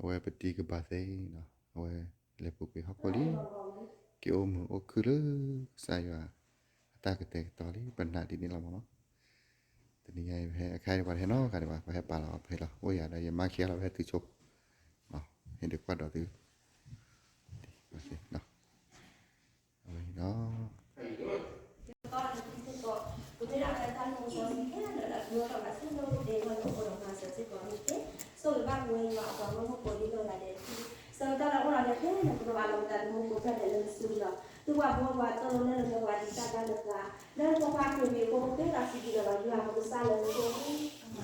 အဝဲပတံၤကဘၣ်သ့နီၤ, အဝဲလဲၤပူၤကွံာ်ဟီၣ်ခိၣ်လံ, က့ၤအိၣ်မုာ်အိၣ်ခုၣ်လၢကစၢ်ယွၤအတၢ်ကတဲာ်ကတီၤလံ, ပနာ်ဒ်န့ၣ်လီၤမ့ၢ်နီၤ. တနံၤညါအံၤ ပဟဲအခါအံၤ ပှၤတဟဲနီတဂၤဒံးဘၣ်, ပှၤဟဲပာ်လီၤအီၤဖဲလီၤ, အိၣ်ယၤဒီးယမါခံဂၤလီၤ ပဟဲတုၤဆိ, ဟ့ၣ်ဒုးကွၢ်ဒီးသု, အဝဲန့ၣ်လီၤ. ဆၢကတီၢ်လၢအိၣ်ဒီးမၤစၢၤစ့ၢ်ကီးန့ၣ်တက့ၢ်, ဆိၣ်ဂ့ၤဘၣ်ပဝဲယွၤအပှၤဂီၢ်မုၢ်ကိးဒံနီၢ်ဂၤဒဲးတက့ၢ်, ဆၢကတီၢ်လၢအိၣ်ဒီးန့ၣ် ဖဲန့ၣ် ပကဘၣ်လီၤပသးသမူကိးဖျၢၣ်ဒဲးလၢနစုပူၤလီၤ. သုပှၤဘှီပှၤသိၣ်လိနဲၣ်လိနဲၣ်ပှၤဒ်တၢ်ဘါတဖၣ်, လၢနဖိခွါခရံာ်မံၤအဃိ ပဃ့တၢ်စံးဘျုးဒီးယွၤပကစၢ်လၢနစုပူၤ,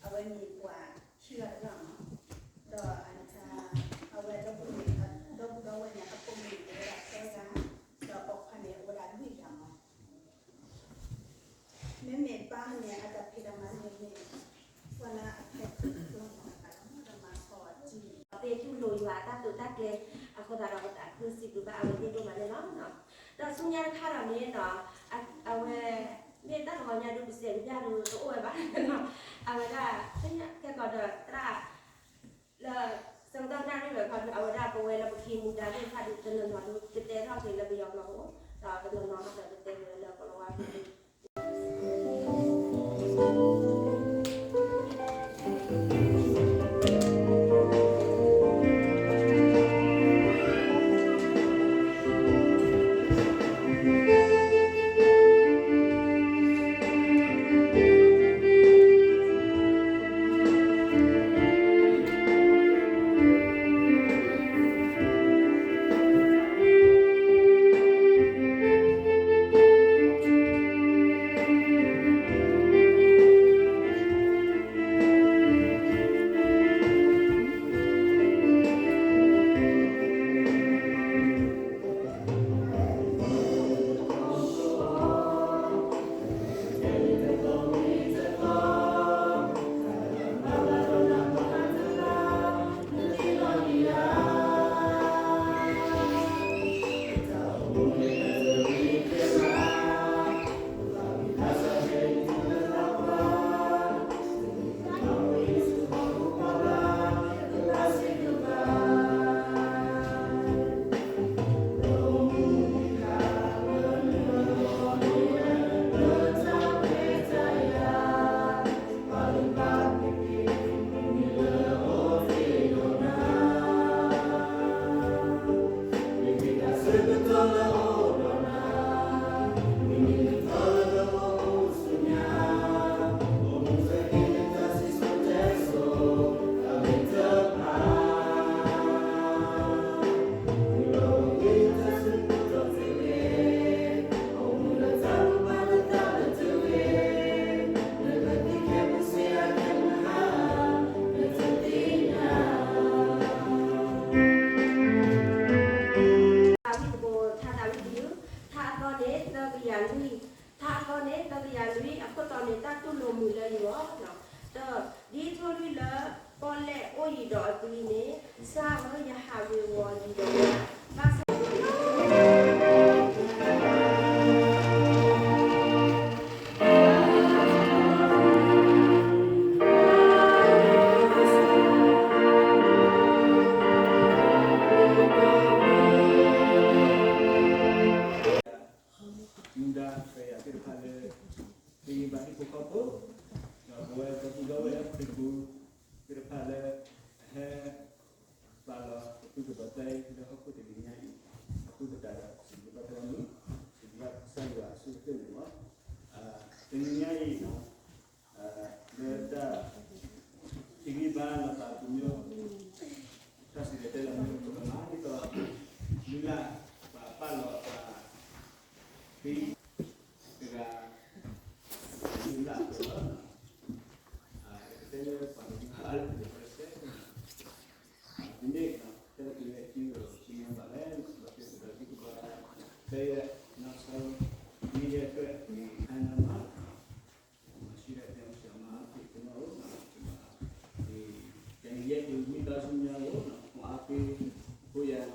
အဝဲန့ၣ်ပှၤခံဂၤတဂၤမး, ဒီး အဝဲဒီပုၢ်ဝဲၢ်န့ၣ် အဖိမုၣ်န့ၣ်အိၣ်ဝဲဒၣ်သၢဂၤ, ဒီးပိာ်ခွါန့ၣ်အိၣ်ဝဲဒၣ်လွံၢ်ဂၤမး. မ့မ့ၢ်ပၢ်န့ၣ် အတၢ်ဖံးတၢ်မၤန့ၣ်မ့ၢ် ပှၤလၢအဖဲ ဒီးမၤထီၣ်အီၤတံၢ်, ပတူၢ်လိာ်ယွၤအတၢ်တိာ်တၢ်ကျဲၤအဃိသတးဒီး ပသးခုစံးဘျုးဘၣ်အဝဲသ့ၣ်ဒိၣ်မးန့ၣ်လီၤ. ဒီးဆူညါတခါဒီးန့ၣ်ဒီး အဝဲ မ့ၢ်တၢ်ကမၤညါဒုး ပစဲးကယၢ်ဒုးတအိၣ်ဝဲဘၣ်, အဝဲဒၣ် ခဲကီးဒီးသရၣ် လၢ ဆၢကတီၢ်နၣ်ရံၣ်ဝဲခီဒုး အဝဲဒၣ်ပဝဲလၢပကဟံးမူဒါသ့ၣ်တဖၣ်ဒုး တနီၤနီၤဒုး ကတဲထီၣ်က့ၤလၢပယီၤကျိာ်ဖိ, ဒီးတနီၤနီၤဟီဒီးကတဲက့ၤဝဲလၢကလီၤဝါဖိ ထါသးဝံၣ်တဘိ, ထါသီန့ၣ် သၢကယၤလွံၢ်, ထါသီန့ၣ် သၢကယၤလွံၢ် အခိၣ်တီန့ၣ် တၢ်တူၢ်လိာ်မုာ်လၢယဂီၢ်, ဒီး ဒ်ထိၣ်လွံၢ်လၢ ပီၣ်လဲၣ်အိၣ်ယံၤဒီးအသွံန့ၣ်, ကစၢ်ဧၢ ယဟးဝ့ၤဝီၤယံၤဒီးယၤ, ဘၣ်ဆၣ် မူဒါခွဲးယာ်သ့ၣ်တဖၣ်လၢ ဟ့ၣ်ဂံၢ်ဘါဟံၣ်ဖိဃီဖိ, ဒီးပဝဲဒီပုၢ်ဒီဝဲၢ်လၢခရံာ်ပူၤသ့ၣ်တဖၣ်လၢ အဟဲ ပာ်လီၤအသူၣ်ကဒီးသးလၢဟီၣ်ခိၣ်တနံၤညါအံၤ, အဃိသတးဒီး စံးဘျုးဘၣ်ဖဲအံၤ, စံးဘျုးဘၣ်ကစၢ်ယွၤအဆိကတၢၢ်န့ၣ်လီၤ. တနံၤညါအံၤ လၢတၢ်ဟ့ၣ်ဂံၢ်ဘါလီၤသးတမံၤ တၢ်စံၣ်တဲၤတဲလီၤမ့ၢ်ပကမၤဒ်သိး မုၢ်လၢ်ပာ်ပာ်လီၤအသး ဖဲတဂၤ မုၢ်လၢ်ပာ်လီၤ ကတဲလၢပှၤတဂၤလၢပှၤတဂၤ ဒီးမ့ၢ် တဲလၢပဝဲအစုဒီး ပမ့ၢ်ဘၣ်လဲၣ် ဒီးကဲသးဒီးကဘၣ် တဲယဲ နီၢ်ဆၢ မ့ၢ်ယဲဖဲ ဟဲနမါ မၤဆူၣ်ဒီးတဲဆၢမၤအါက့ၤကနီၢ်ဧိၤ ကဘၣ် ကဲယဲကမံဘါဆူညါဧိၤ မၤအါက့ၤ ဖိယၤ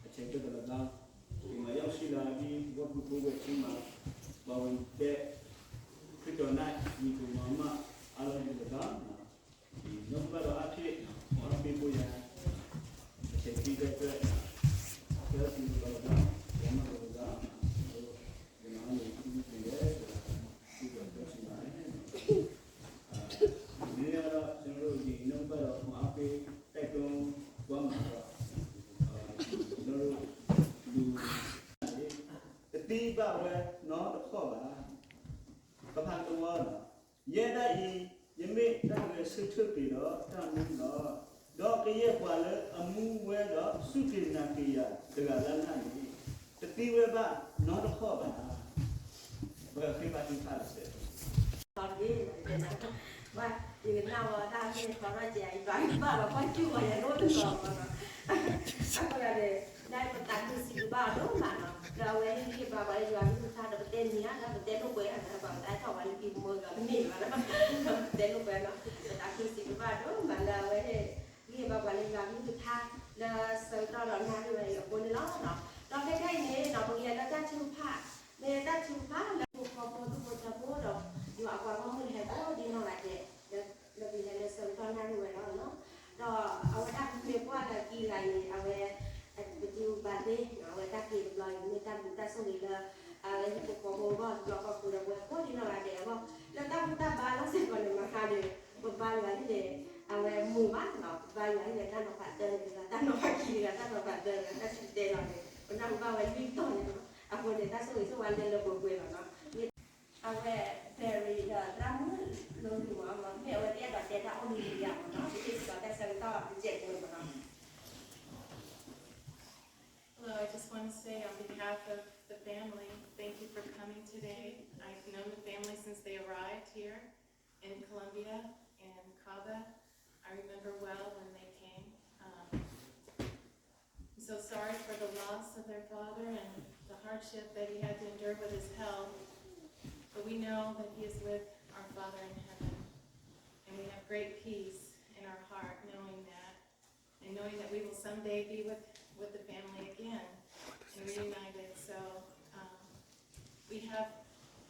အဆဲးကတၢၢ်တလၢဘါ ကမၤယီၢ်ဆံလၢအဒံး ဝဲၢ်ဖုဖိဝဲၢ်ဆံမး ဘၣ်ဝဲတဲ ခရံာ်တီၤနၢ် မံၤကမၤမး အါလီၤဒံးတဘၣ် နီၢ်ကဘၣ်ဒီးအါဖ့ၣ် အီၣ်ဖ့ၣ် တိုက်တွန်းသွားမှာတော့ ကျွန်တော်တို့လူ တသံဘၣ်ဝဲနီတခီၣ်ဘၣ်. ကဖးတဝီလီၤ. ယဲဒၣ်အံၤ ယမ့ၢ်တၢ်ဂဲၤဆၢထၢၣ်က့ၤဒီးတၢ်မူလီၤ. ဒီးကယဲၢ်ပှၤလၢအမူဝဲဒီးစူၢ်က့ၤနာ်က့ၤယၤတဂၤလၢ်လၢ်န့ၣ် တသံဝဲဘၣ်နီတခီၣ်ဘၣ်. ပဃ့ဘါထုကဖၣ်လီၤ. ယကနၣ်ဝဲတၢ်မ့ၢ်ထီထီၣ်ကဲအံၤဘၣ်ဘၣ်လီၤ ကွၢ်စူၢ်ဝဲယၤဒိၣ်တကီၢ်လီၤ. အဃိဒီး ဒ်ပသးခုစံးဘျုးဘၣ်အီၤဒိၣ်မးလီၤ. ဒီးအဝဲဟ့ၣ်ဂံၢ်ဘါပှၤလၢယွၤကလုၢ်ကထါဒီးပတဲနံၤဧါ ဒီးပတဲလိာ်ကွဲဧါ ဒီးပတဲထီၣ်ပှၤလၢကံမၢကမ့ၢ်ဘၣ်လီၤ. ပတဲလိာ်ကွဲလီၤ. ပသးခုစံးဘျုးဘၣ်အီၤဒိၣ်မးလၢအဝဲဟ့ၣ်ဂံၢ်ဘါပှၤလၢယွၤကလုၢ်ကထါ လၢဆၢကတီၢ်ဒီးနၣ်ရံၣ်ဝဲအံၤအဃိန့ၣ်လီၤ. ဒီးခဲခဲအံၤန့ၣ်ဒီး ပကလဲၤလၢတၢ်ထုကဖၣ် မ့ၢ်တၢ်ထုကဖၣ်လၢဟံၣ်ဖိဃီဖိဒူၣ်ဖိထၢဖိဒီး ယွၤအပှၤဂီၢ်မုၢ်ဟဲကိးဒံနီၢ်ဂၤဒဲး လၢပလဲၤလၢဆၢကတီၢ်နၣ်ရံၣ်ဝဲလီၤ. ဒီးအဝဲဒၣ်မ့ၢ်ကွၢ်လၢခံဂၤအံၤ အဝဲ ပတုာ်ဘၣ်သ့ အဝဲတၢ်က့ၤတဘျီအံၤ မ့ၢ်တၢ်ဘျုးတၢ်ဆိၣ်ဂ့ၤလၢ အဝဲဟံၣ်ဖိဃီဖိအဂီၢ် ဒီးပှၤကိးဒီးပဝဲကိးဒံနီၢ်ဂၤဒဲးအဂီၢ် လၢတၢ်ဘူၣ်တၢ်ဘါလီၤစ့ၢ်ကီးန့ၣ် မၤဃါဒီး ပဘါယွၤဟံၣ်န့ၣ် အဝဲမုာ်ဘၣ်လီၤ. ပဘါယွၤဟံၣ်န့ၣ် တၢ်နီၤဖးတၢန့ၣ်တဂၤ တၢ်နီၤဖးခံတဂၤ တၢ်နီၤဖးသၢတဂၤ တၢ်ဆူၣ်တဲလီၤန့ၣ် ပနၢ်ဟူဘၣ်ဝဲလွံၢ်တီၤန့ၣ်လီၤ. အဃိန့ၣ် တၢ်ဆိၣ်ဂ့ၤဆိၣ်ဝါလၢလၢပှဲၤပှဲၤလီၤနီၤ. အဝဲ Barry ဒီးသရၣ်မုၣ်လိၤလိၤမး မ့ၢ်အဝဲသ့ၣ်အဲၣ်ဒိးတဲတၢ်အိၣ်မူလံဧါမးနီၤ ပဟ့ၣ်စ့ၢ်ကီးတၢ်ဆၢကတီၢ်တစဲးဖိမးနီၤ. Hello, I just want to say on behalf of the family, thank you for coming today. I've known the family since they arrived here in Colombia, in Cava. I remember well when they came. Um, I'm so sorry for the loss of their father and the hardship that he had to endure with his health, but we know that he is with our Father in heaven, and we have great peace in our heart knowing that, and knowing that we will someday be with, with the family again and reunited. So, um, we have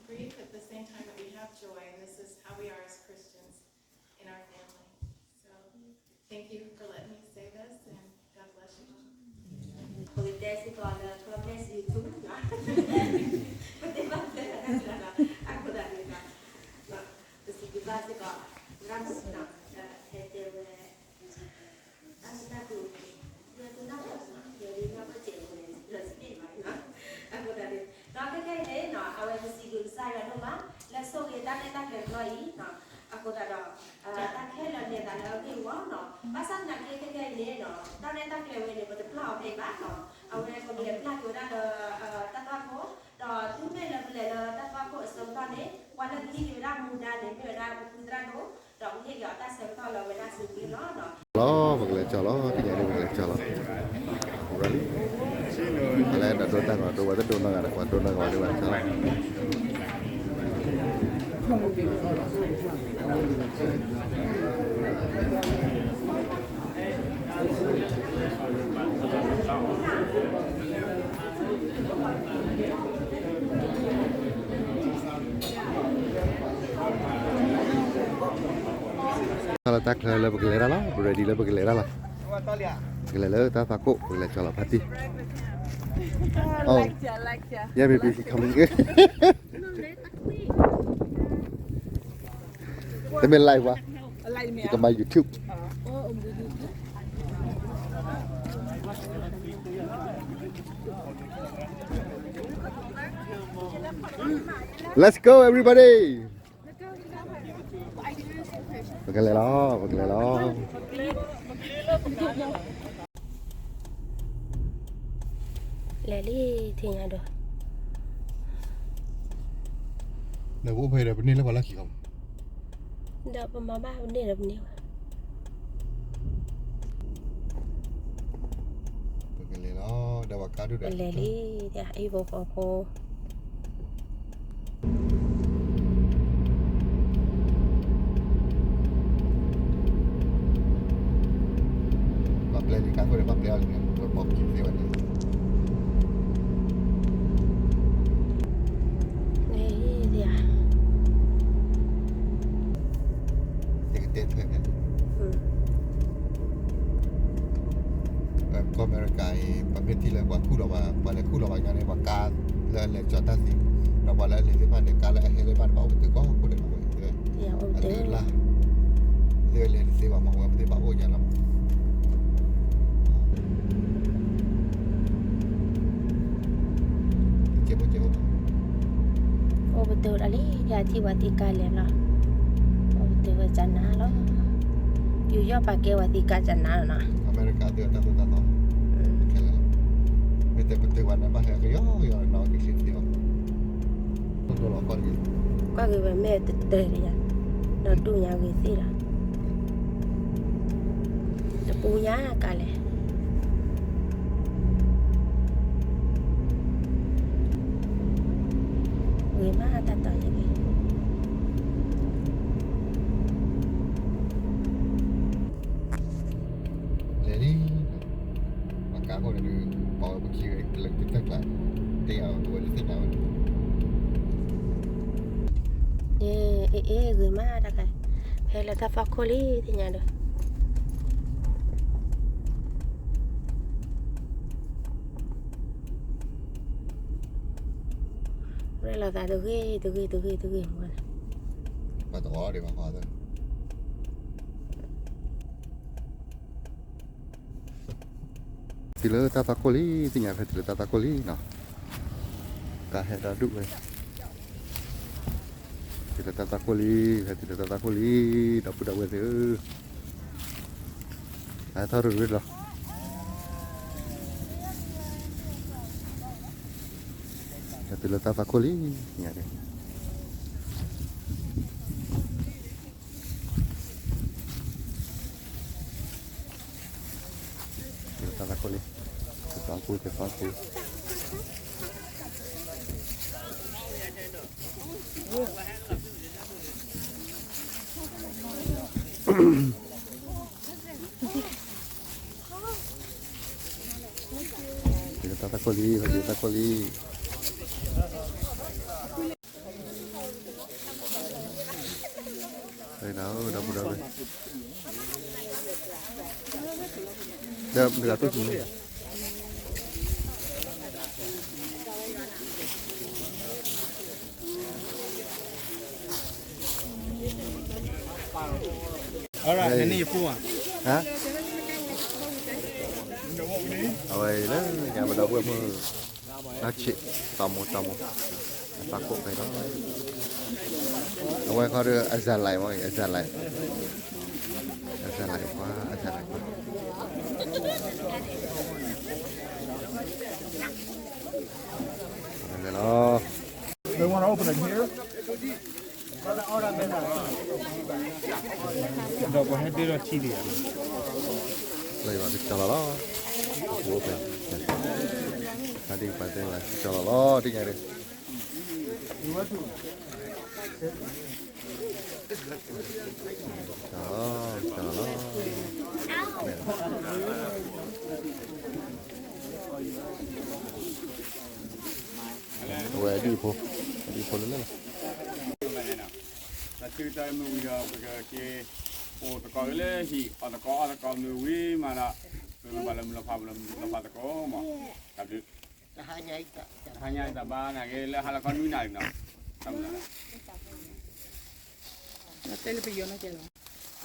grief at the same time that we have joy, and this is how we are as Christians in our family. So, thank you for letting me say this, and God bless you all. ပကတဲစ့ၢ်ကီးလၢ God bless you too ပတဲဘၣ်တဲလၢ အဃိသတးန့ၣ် ပစံးဘျုးဘၣ်စ့ၢ်ကီး ရၢ်မုၣ်နီၤ ဟဲတဲဝဲ တၢ်စံးတၢ်ကတိၤ ယဲဒၣ်နၢ်ပၢၢ်စ့ၢ်ကီး ယဲဒၣ်နၢ်ပၢၢ်စ့ၢ်ကီးန့ၣ် ဒီးစံးဘၣ်နီၤ အဃိသတးန့ၣ် ဒီးခဲခဲအံၤန့ၣ်နီၤ အဝဲပစံးဘျုးကစၢ်ယွၤဒိၣ်မး လၢဆိၣ်ဂ့ၤတၢ်ရဲၣ်တၢ်ကျဲၤတဘျီအံၤနီၤ အဃိသတးဒီး တၢ်ခဲလၢာ်နဲၣ်သးလၢအဂ့ၢ်အဂီၢ်နီၤ ဘၣ်ဆၣ်သနာ်က့ခဲခဲအံၤန့ၣ်နီၤ တၢ်ရဲၣ်တၢ်ကျဲၤဝဲန့ၣ် ပတပျၢ်အီၤဖဲအံၤဘၣ်နီၤ အဝဲပကလဲၤပျၢ်က့ၤဝဲဒၣ်လၢ တၢ်သွၣ်ခိၣ် ဒီးတုၤမ့ၢ်လၢပလဲၤလၢတၢ်သွၣ်ခိၣ်အဆၢကတီၢ်န့ၣ် ပှၤလၢကဟံးက့ၤဝဲဒၣ်မူဒါန့ၣ် မ့ၢ်ဝဲဒၣ်ပဖုသရၣ်ဒိၣ် ဒီးပဟ့ၣ်က့ၤအီၤတၢ်ဆၢကတီၢ်လၢအဝဲဒၣ်စုပူၤလီၤ. လီၤ ပကလဲၤကၠီလီၤ တညါဒ်ပကလဲၤကၠီလီၤ လၢဒိတၢ်ဂီၤဒိဝဲတဒိနီၢ်ဂၤဒီး ပှၤဒိနီၢ်ဂၤဝဲဒၣ် လၢတၢ်ချၢလၢပကလဲၤတၢ်လီၤ ပ ready လၢပကလဲၤတၢ်လီၤ ပကလဲၤလၢတၢ်သွၣ်ခိၣ် ပကလဲၤကၠီလီၤ party. Oh, yeah, maybe she coming. တမ့ၢ် live ဝဲ ကမၤ YouTube. Let's go, everybody. ပကလဲၤလီၤ ပကလဲၤလီၤ လဲၤလံ ထံၣ်ညါဒီး နအိၣ်ဖဲဒီးပန့ၢ်လၢပှၤလၢခံလီၤ ဒီးပမၤဘၣ်ပန့ၢ်ဒီးပန့ၢ်ဝဲ ပကလဲၤလီၤ ဒီးပှၤကါဒိၣ်ဒီး ပလဲၤလံ အံၤဖိဃီဖိ ပှၤပျဲလံကါခိၣ်ဒီး ပှၤပျဲအီၤလံန့ၣ် ပှၤပိာ်ခံသ့ဝဲန့ၣ် ယကတဲထွဲဖဲ ကီၢ်အမဲရကၤအံၤ ပမ့ၢ်ထံၣ်လၢပှၤခူၣ်လီၤဘၣ် ပှၤလဲၤခူၣ်လီၤဘၣ်ညါန့ၣ် ပှၤကါလၢအလဲၤကၠီတၢ်သံ ဒီးပှၤလၢအလဲၤသ့ၣ်တဖၣ်န့ၣ် ကါလၢအဟဲသ့ၣ်တဖၣ်န့ၣ် ဘၣ်အိၣ်ပတုာ်ကီၢ်ခိၣ်ဒီး အသုးလၢ် သုးလဲၤတသ့ဘၣ်မ့ၢ်ဝဲ ပသ့ၣ်ဘၣ်အိၣ်ညါလီၤ တၢ်လံ ယထံၣ်ဝဲသံကါလဲၣ်လီၤ. အိၣ်တၢ်ဝဲကနၤလီၤ. ယူးယီၣ်ပာ်ကဲဝဲသံကါကနၤလီၤနီၤ. အမဲရကၤသ့ၣ်တၢ်သိၣ်တၢ်သီ ခဲလၢာ်လီၤ. မ့ၢ်တဲပတဲဝဲန့ၣ် ဘၣ်ဟဲကယီကယီနီၤ ကဆံသ့လီၤ. ကွၢ်က့ၤဝဲမ့ၢ်တတၢၢ်ဒံးယၤ ဒီးဒူၣ်ညါဂ့ၤသ့လီၤ. တပူညါကါလဲၣ်. ဂ့ၤမးတၢ်တီၤယဲၢ်ဂ့ၤ လဲၤလံ. ပှၤကါခိၣ်န့ၣ်ဒုး ပှၤဝဲပခံဂၤကလၢာ်ကတၢၢ်ကျါ သ့ၣ်ညါဝဲ အဝဲသ့ၣ်ညါဝဲ အ့ အ့ ဂ့ၤမးတၢ်ခါ ဟဲလၢတၢ်ဖီခိၣ်လံသ့ၣ်ညါဒီး ရဲၣ်လီၤသးတဂ့ၤတဂ့ၤတဂ့ၤတဂ့ၤမးန့ၣ် ပှၤတအီၣ်ဒံးဘၣ်ဃီ တုၤလၢတၢ်ဖီခိၣ်လံသ့ၣ်ညါ ဖဲတုၤလၢတၢ်ဖီခိၣ်လံနီၤ တၢ်ဟဲတၢ်ဒူၣ်ဝဲ တုၤလၢတၢ်ဖီခိၣ်လံ ဖဲတုၤလၢတၢ်ဖီခိၣ်လံ ဒီပုၢ်ဒီဝဲၢ်သ့ၣ်ဧၢ ဟဲထီၣ်ရူၤရူၤလီၤ ဖဲတုၤလၢတၢ်ဖီခိၣ်လံ သ့ၣ်ညါန့ၣ် တၢ်ဖီခိၣ်လံ တၢ်ဖီခိၣ် တၢ်ဖီခိၣ် တုၤလၢတၢ်ဖီခိၣ်လံ ဖဲတုၤလၢတၢ်ဖီခိၣ်လံ ဒီပုၢ်ဒီဝဲၢ် ဒီးမတၤတအိၣ်ဆူၣ်န့ၣ် အဝဲလၢညါပဒီပုၢ်ဝဲၢ်မုၣ် နီၢ်ဆံး တၢ်မိၢ်တၢ်မိၢ် အသးကိးဖဲဒီး အဝဲခီဒီး အဇာလံ မ့ၢ် အဇာလံ အဇာလံ ပှၤ အဇာလံ ပှၤ လီၤ They want to open it here. ဒီးပှၤဟဲဒ့ဒီးထံဒံး လၢယွၤကစီၢ်လီၤလီၤ အပူၤအိၣ်ဖဲ တၢ်ဒ်ပှၤတဲဝဲကစီၢ်လီၤလီၤ တညါဒ် ကစီၢ်လီၤ ကစီၢ်လီၤလီၤ အဝဲအဒံၣ်ဖိ အဒံၣ်ဖိလၢလၢ တၢ်စုတၢ်မုာ်ဝံၤဒီး ပကက့ၤ အိၣ်သကိးက့ၤလၢဟံၣ် အီၣ်သကိးအီသကိးမုာ်ဝံၤမးဒီး ပမ့ၢ်ဘၣ်လၢမုၢ်လီၤဖး ပလီၤဖးသကိးမး တၢ်ဘျုး တဟါညါအံၤ တဟါညါအံၤတၢ်ဘါနာ်က့ လၢဟါလီၤခီနွံနၣ်ရံၣ်နီၤ တၢ်မုၢ်လၢ်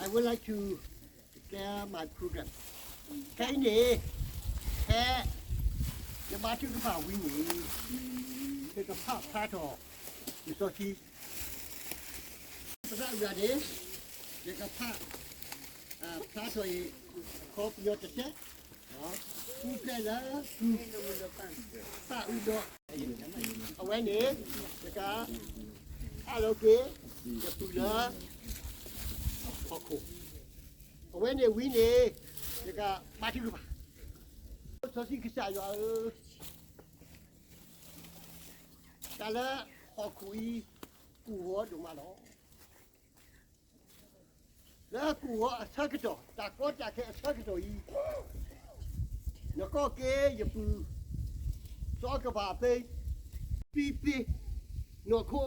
I would like to share my program. ခဲအံၤန့ၣ် ဖဲ ယဘါထုကဖၣ်ဝံၤန့ၣ် ယကဖးဖျါထီၣ် လံာ်စီဆှံ သရၣ်အုၣ်န့ၣ် ယကဖး ဖျါထီၣ်အံၤ အခီပညီတစဲး ပူၤဖျဲးလၢ ပသရၣ်အုၣ်ဒီး အဝဲန့ၣ် ယက အၢၣ်လီၤက့ၤ ယပုၢ်လၢ ဟီၣ်ခိၣ် အဝဲန့ၣ်ဝံၤန့ၣ် ယကဘါထုကဖၣ် စီဆှံကစၢ်ယွၤဧၢ, တၢ်လၢဟီၣ်ခိၣ်အံၤ ကူၣ်ဂီၤဒိၣ်မးလီၤ. လၢကူၣ်ဂီၤအဆၢကတီၢ် တၢ်ကီတၢ်ခဲအဆၢကတီၢ်အံၤ, နကိးက့ၤယပုၢ် စီၤကဘၣ်သ့ ပံပ့ၤနီၢ်ခိအဝဲ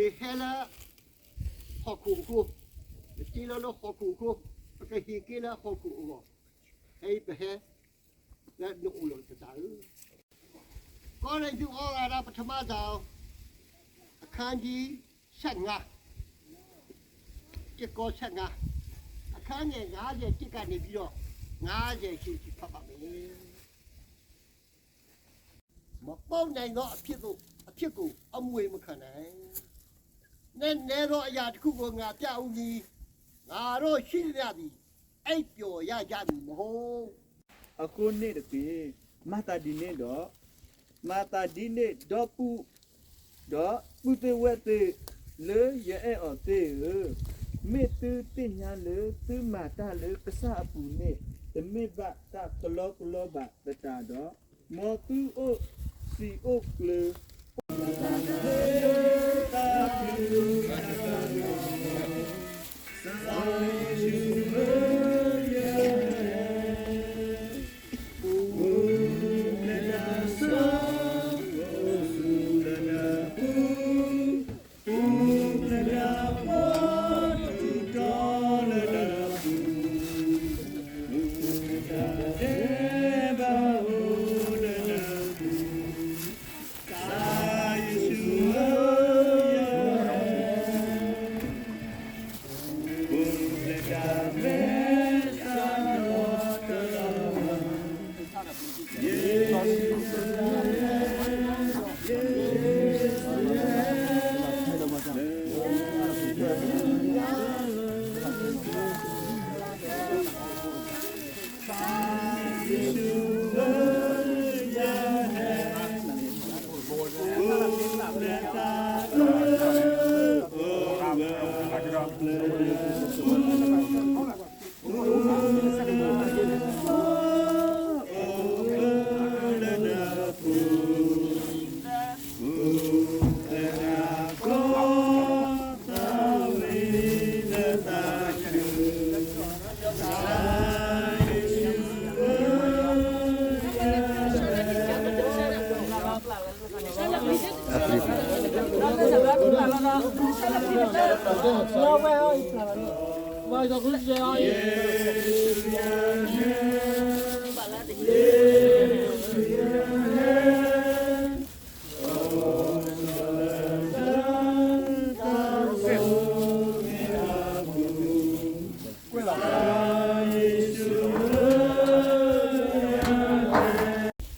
အံၤ မ့ၢ်ဟဲလၢ ဟီၣ်ခိၣ်အဃိ, ပစ့လီၤလၢဟီၣ်ခိၣ်အဃိ, ပကဟ့ၣ်က့ၤလၢဟီၣ်ခိၣ်အဂီၢ်, ဖဲအံၤပဟဲ လၢနအိၣ်လီၤကစၢ်ဧၢ, ကောရိန္သုဩဝါဒပထမစာ အခန်းကြီး ဆယ့်ငါး, တစ်ကောဆယ့်ငါး, အခန်းငယ်ငါးဆယ့်တစ်ကနေပြီးတော့ ငါးဆယ့်ရှစ်အထိဖတ်ပါမယ်. မပုပ်နိုင်သောအဖြစ်သို့ ဖြစ်ကို အမွေမခံနိုင် နနဲသောအရာတစ်ခုကို ငါပြဦးမည်။ ငါတို့ရှိသမျှသည် အိပ်ပျော်ရကြမည်မဟုတ်။ အဃိန့ၣ်တက့ၢ်, မၤသးဒ်န့ၣ်ဒီး, မၤသးဒ်န့ၣ်ဒီပုၢ်, ဒီပုၢ်သ့ၣ်ဝဲၢ်သ့ၣ် လၢယအဲၣ်အီၤသ့ၣ်ဧၢ, မ့ၢ်သုသ့ၣ်ညါလၢသုမၤတၢ်လၢကစၢ်အပူၤန့ၣ် တမ့ၢ်ဘၣ်တၢ်ကလီကလီဘၣ်သတးဒီး, မ်သုအိၣ်စံာ်အိၣ်ကျၢၤ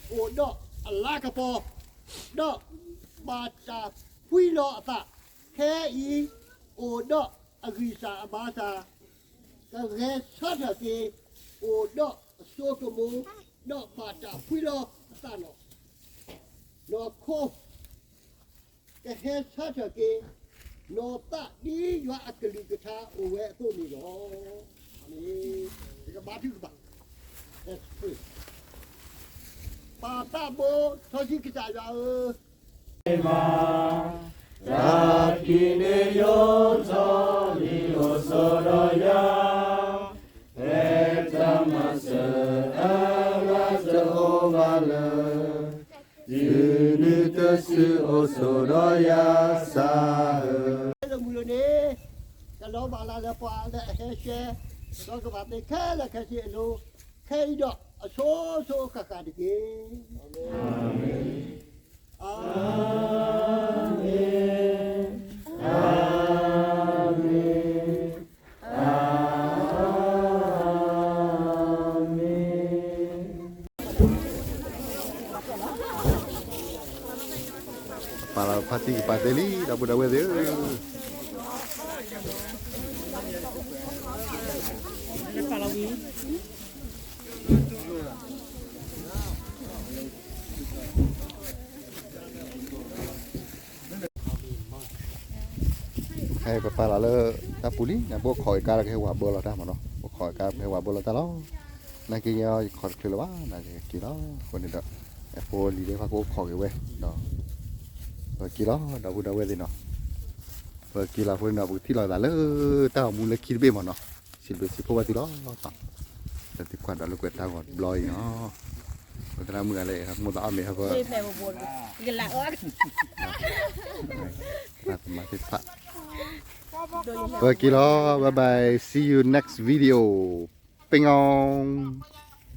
အိၣ်ဒီးအလၤကပီၤ, ဒီးဘၣ်တၢ်ဖှံလီၤအသး, ခဲအံၤ အိၣ်ဒီးအဂံၢ်စၢ်အဘါစၢ်, ကဂဲၤဆၢထၢၣ်က့ၤ, အိၣ်ဒီးအစိကမီၤ, ဒီးဘၣ်တၢ်ဖှံလီၤအသးလီၤ. နီၢ်ခိ ကဟဲဆၢထၢၣ်က့ၤ နီၢ်သးဒ်ယွၤအကလုၢ်ကထါအိၣ်ဝဲအသိးန့ၣ်လီၤ. အၤမ့ၣ်. ပကဘါထုကဖၣ်. ပၢ်သးဘိ စီဆှံကစၢ်ယွၤဧၢ, တၢ်ခံန့ၣ်ယိထီၣ်လံအိၣ်ဆိးဒီးယၤ, ဖဲတၢ်မၤစၢၤအဂၤတအိၣ်ဘၣ်လၢ တုၤနုၤတစုအိၣ်ဆိးဒီးယၤစၢ်ဧၢ. မုၢ်လၢ်န့ၣ် ကလီၤဘၣ်လၢ်လၢပှၤလၢအဟဲရှဲ ဒီးကဘၣ်သ့ခဲလၢာ်ခဲဆ့အလိၤ ခဲအံၤဒီးအစိၤစိၤအဃၣ်ဃၣ်တက့ၢ်. အၤမ့ၣ်. အၤမ့ၣ်. အၤမ့ၣ်. ပာ်လီၤဖါတံၢ်ကပၤသ့လံ ဒီပုၢ်ဒီဝဲၢ်သ့ၣ်ဧၢ. ဟဲပပာ်လီၤလၢတၢ်ပူၤလံ နဘိခိးက့ၤကါဒီးကဟဲဝၤဘၢလီၤတၢ်မးနီၤ, ဘိခိးက့ၤကါဒီးကဟဲဝၤဘၢလီၤတၢ်လီၤ. နာ်က့ ယခိးတချုးလၢၤဘၣ် နာ်က့က့ၤလီၤ. အဃိန့ၣ်ဒီး အဖိလံၤသ့ၣ်တဖၣ်ကအိၣ်ခိးက့ၤဝဲဒီး ပက့ၤလီၤ ဒီပုၢ်ဒီဝဲၢ်သ့ၣ်နီၤ. ပက့ၤလီၤအဃိန့ၣ်ဒီး ပကထံၣ်လိာ်သးလၢတၢ်ဂီၤမူလၢခံတဘ့ၣ်မးနီၤ. စံးဘျုးစံးဖှိၣ်ဘၣ်သုလီၤ. ဒီးသုကွၢ်ဒီးလိာ်ကွဲတၢ်ဂီၤတဘျီအံၤနီၤ. ပသရၣ်မုၣ်ဂၤလၢ မိၢ်သးအီၣ်မ့ၤဟဲဖၢ သးသမါသ့ၣ်တဖၣ် ပက့ၤလီၤ bye bye, see you next video. ပ့ၤငီၤ.